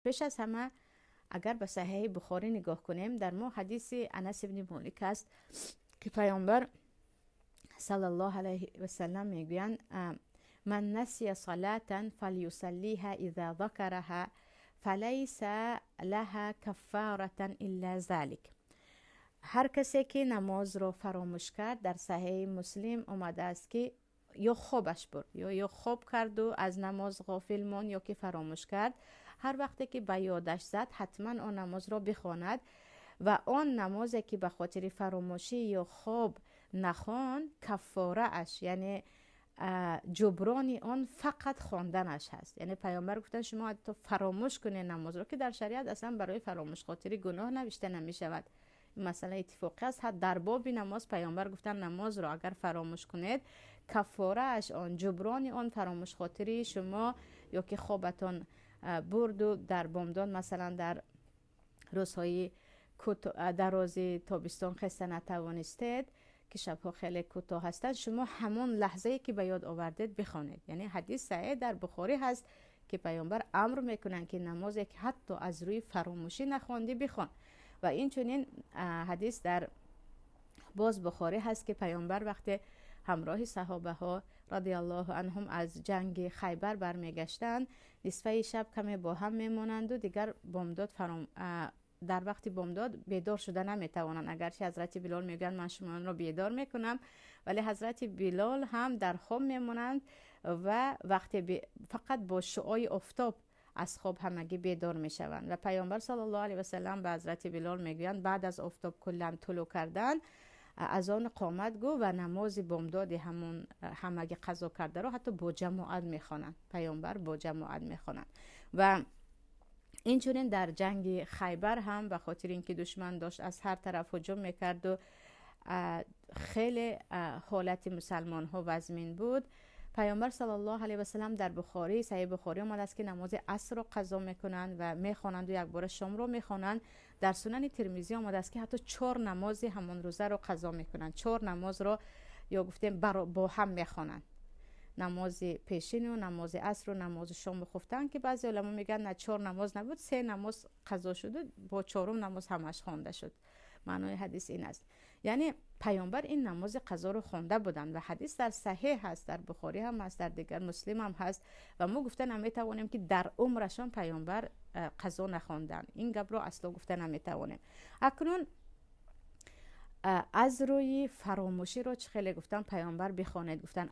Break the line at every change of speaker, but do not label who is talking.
Пеш аз ҳама, агар ба Саҳеҳи Бухорӣ нигоҳ кунем, дар мо ҳадиси Анас ибни Молик аст, ки Паёмбар саллаллоҳу алайҳи васаллам мегӯянд: «Ман насия салатан фалюсаллиҳа иза закараҳа, фалайса лаҳа каффаратан илла залик». Ҳар касе ки намозро фаромӯш кард, дар Саҳеҳи Муслим омадааст, ки ё хобаш бурд, ё хоб карду аз намоз ғофил монд, ё ки фаромӯш кард, ҳар вақте ки ба ёдаш зад, ҳатман он намозро бихонад ва он намозе ки ба хотири фаромӯшӣ ё хоб нахонд, каффорааш, яъне ҷуброни он, фақат хонданаш ҳаст. Яъне Паёмбар гуфтанд, шумо ҳатто фаромӯш кунед намозро, ки дар шариат аслан барои фаромӯшхотирӣ гуноҳ навишта намешавад, масъала иттифоқӣ аст. Дар боби намоз Паёмбар гуфтанд, намозро агар фаромӯш кунед, каффорааш, он ҷуброни он фаромӯшхотирии шумо ё ки хобатон бурду дар бомдод, масалан, дар рӯзҳои дарози тобистон хеста натавонистед, ки шабҳо хеле кӯтоҳ ҳастанд, шумо ҳамон лаҳзае ки ба ёд овардед, бихонед. Яъне ҳадис саҳеҳ дар Бухорӣ ҳаст, ки Паёмбар амр мекунанд, ки намозе ки ҳатто аз рӯи фаромӯшӣ нахондӣ, бихон. Ва инчунин ҳадис дар боз Бухорӣ ҳаст, ки Паёмбар вақте ҳамроҳи саҳобаҳо радиаллоҳу анҳум аз ҷанги Хайбар бармегаштанд, нисфаи шаб каме бо ҳам мемонанду дигар бомдод дар вақти бомдод бедор шуда наметавонанд. Агарчи ҳазрати Билол мегӯянд, ман шуморо бедор мекунам, вале ҳазрати Билол ҳам дар хоб мемонанд ва вақте фақат бо шуои офтоб аз хоб ҳамагӣ бедор мешаванд. Ва Паёмбар саллаллоҳу алайҳи васаллам ба ҳазрати Билол мегӯянд, баъд аз офтоб куллан тулӯъ кардан, азону қомат гӯ ва намози бомдоди ҳамон ҳамагӣ қазо кардаро ҳатто бо ҷамоат мехонанд. Паёмбар бо ҷамоат мехонанд. Ва инчунин дар ҷанги Хайбар ҳам, ба хотири ин ки душман дошт аз ҳар тараф ҳуҷум мекарду хеле ҳолати мусалмонҳо вазмин буд, Паёмбар саллаллоҳу алайҳи васаллам, дар Бухорӣ, Саҳеҳи Бухорӣ омадааст, ки намози асрро қазо мекунанд ва мехонанду якбора шомро мехонанд. Дар Сунани Термизӣ омадааст, ки ҳатто чор намози ҳамон рӯзаро қазо мекунанд, чор намозро ё гуфтем бо ҳам мехонанд: намози пешину намози асру намози шому хуфтан, ки баъзе уламо мегӯянд, на, чор намоз набуд, се намоз қазо шуду бо чорум намоз ҳамаш хонда шуд. Маънои ҳадис ин аст, яъне Паёмбар ин намози қазоро хонда буданд ва ҳадис дар саҳеҳ ҳаст, дар Бухорӣ ҳам ҳаст, дар дигар Муслим ҳам ҳаст. Ва мо гуфта наметавонем, ки дар умрашон Паёмбар қазо нахонданд. Ин гапро асло гуфта наметавонем. Акнун аз рӯи фаромӯширо чӣ хеле гуфтан, Паёмбар бихонед гуфтан.